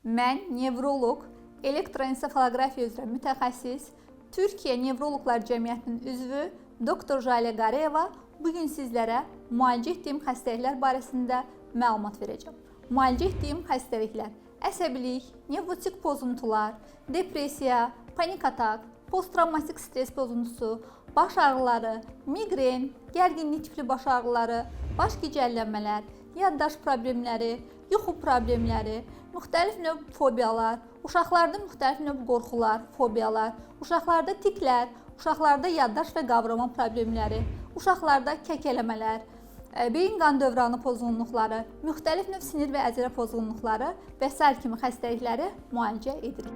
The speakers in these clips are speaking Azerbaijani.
Mən nevroloq, elektroensefaloqrafiya üzrə mütəxəssis, Türkiyə Nevroloqlar Cəmiyyətinin üzvü doktor Jalə Qarayeva bu gün sizlərə müalicə etdiyim xəstəliklər barəsində məlumat verəcəm. Müalicə etdiyim xəstəliklər: əsəbilik, nevrotik pozuntular, depressiya, panik atak, posttravmatik stres pozuntusu, baş ağrıları, miqren, gərginlik tipli baş ağrıları, baş gicəllənmələr, yaddaş problemləri, yuxu problemləri, müxtəlif növ fobiyalar, uşaqlarda müxtəlif növ qorxular, fobiyalar, uşaqlarda tiklər, uşaqlarda yaddaş və qavrama problemləri, uşaqlarda kəkələmələr, beyin qan dövranı pozğunluqları, müxtəlif növ sinir və əzələ pozğunluqları və sair kimi xəstəlikləri müalicə edirik.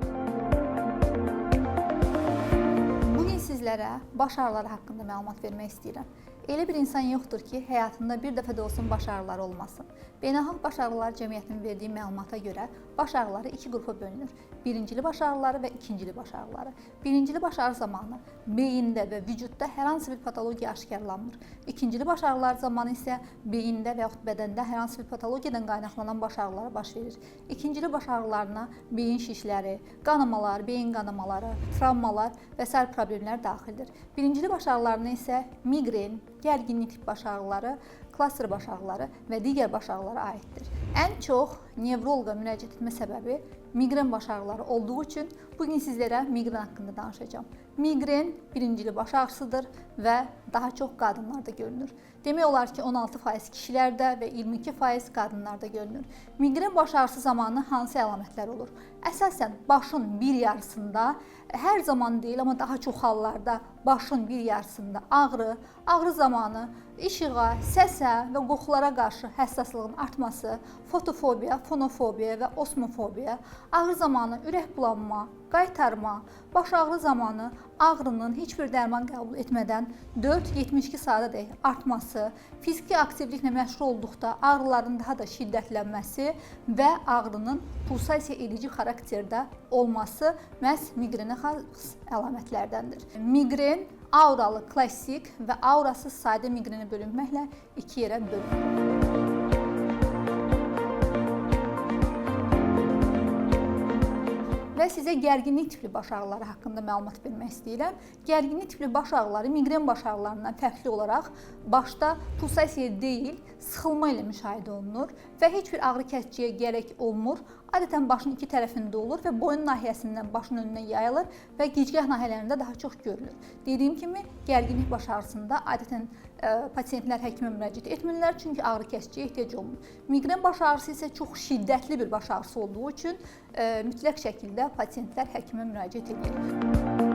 Bugün sizlərə baş ağrıları haqqında məlumat vermək istəyirəm. Elə bir insan yoxdur ki, həyatında bir dəfə də olsun baş ağrıları olmasın. Beynəlxalq Baş Ağrıları Cəmiyyətinin verdiyi məlumata görə baş ağrıları iki qrupa bölünür. Birincili baş ağrıları və ikincili baş ağrıları. Birincili baş ağrı zamanı beyində və vücudda hər hansı bir patologiya aşkarlanmır. İkincili baş ağrıları zamanı isə beyində və yaxud bədəndə hər hansı bir patologiyadan qaynaqlanan baş ağrıları baş verir. İkincili baş ağrılarına beyin şişləri, qanamalar, beyin qanamaları, travmalar və sair problemlər daxildir. Birincili baş ağrılarına isə miqren, gərginlik tip baş ağrıları, klaster baş ağrıları və digər baş ağrılara aiddir. Ən çox nevroloqa müraciət etmə səbəbi miqren baş ağrıları olduğu üçün bugün sizlərə miqren haqqında danışacağam. Miqren birincili baş ağrısıdır və daha çox qadınlarda görünür. Demək olar ki, 16% kişilərdə və 22% qadınlarda görünür. Miqren baş ağrısı zamanı hansı əlamətlər olur? Əsasən başın bir yarısında, hər zaman deyil, amma daha çox hallarda başın bir yarısında ağrı, ağrı zamanı işığa, səsə və qoxulara qarşı həssaslığın artması, fotofobiya, fonofobiya və osmofobiya, ağrı zamanı ürək bulanma, qaytarma, baş ağrı zamanı ağrının heç bir dərman qəbul etmədən 4-72 saatadək artması, fiziki aktivliklə məşğul olduqda ağrıların daha da şiddətlənməsi və ağrının pulsasiya edici xarakterdə olması məhz miqrenə xas əlamətlərdəndir. Miqren auralı klassik və aurasız sadə miqrenə bölünməklə iki yerə bölünür. Və sizə gərginlik tipli baş ağrıları haqqında məlumat vermək istəyirəm. Gərginlik tipli baş ağrıları miqren baş ağrılarından fərqli olaraq başda pulsasiya deyil, sıxılma ilə müşahidə olunur və heç bir ağrı kəsiciyə gərək olmur. Adətən başın iki tərəfində olur və boyun nahiyəsindən başın önünə yayılır və gicgah nahiyələrində daha çox görülür. Dediyim kimi, gərginlik baş ağrısında adətən pasientlər həkimə müraciət etmirlər, çünki ağrı kəsiciyə ehtiyac olmur. Miqren baş ağrısı isə çox şiddətli bir baş ağrısı olduğu üçün mütləq şəkildə pasientlər həkimə müraciət edir.